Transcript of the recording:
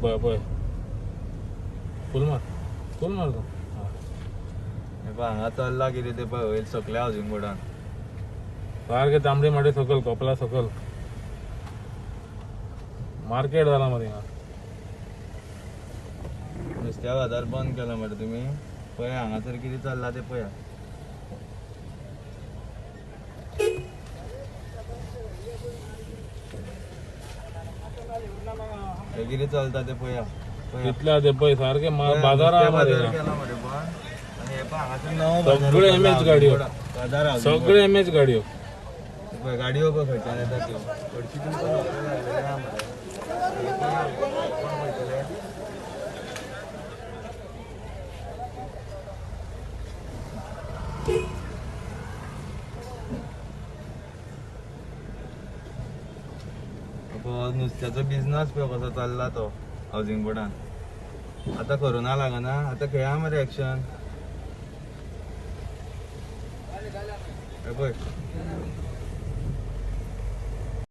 पळय पळय, फूल मार, फूल मार तूं. हे पळय हांगा चल्ला कितें तें पळय वयर सकल्या हावजींग बोर्डान. सारकें तांबडी माडी सकयल, कोपला सकयल मार्केट जाला मरे हिंगा. नुस्त्या बाजार बंद केला मरे तुमी. पळय हांगासर कितें चल्ला तें पळया. हे कितें चलता तें पळया पळया. कितल्या ते पळय सारकें पळया, बाजारा नुस्त्या मरे बाजार हिंगा. केला मरे बंद. आनी हे पळय हांगासर नवो बाजार सगळे उगडला, एम एच हावजींग गाडयो. बोर्डा. बाजार हावजींग बोर्ड. सगळे एम एच गाडयो. पळय गाडयो पळय खंयच्यान येता त्यो. हरशीं तुमकां खबर लागलेलें आहा मरे. हे पळया, कोण पळयतले? पळय नुस्त्याचो बिजनस पळय कसो चल्ला तो हावजींग बोर्डान. आतां कोरोना लागना, आतां घेया मरे एक्शन. हे पळय.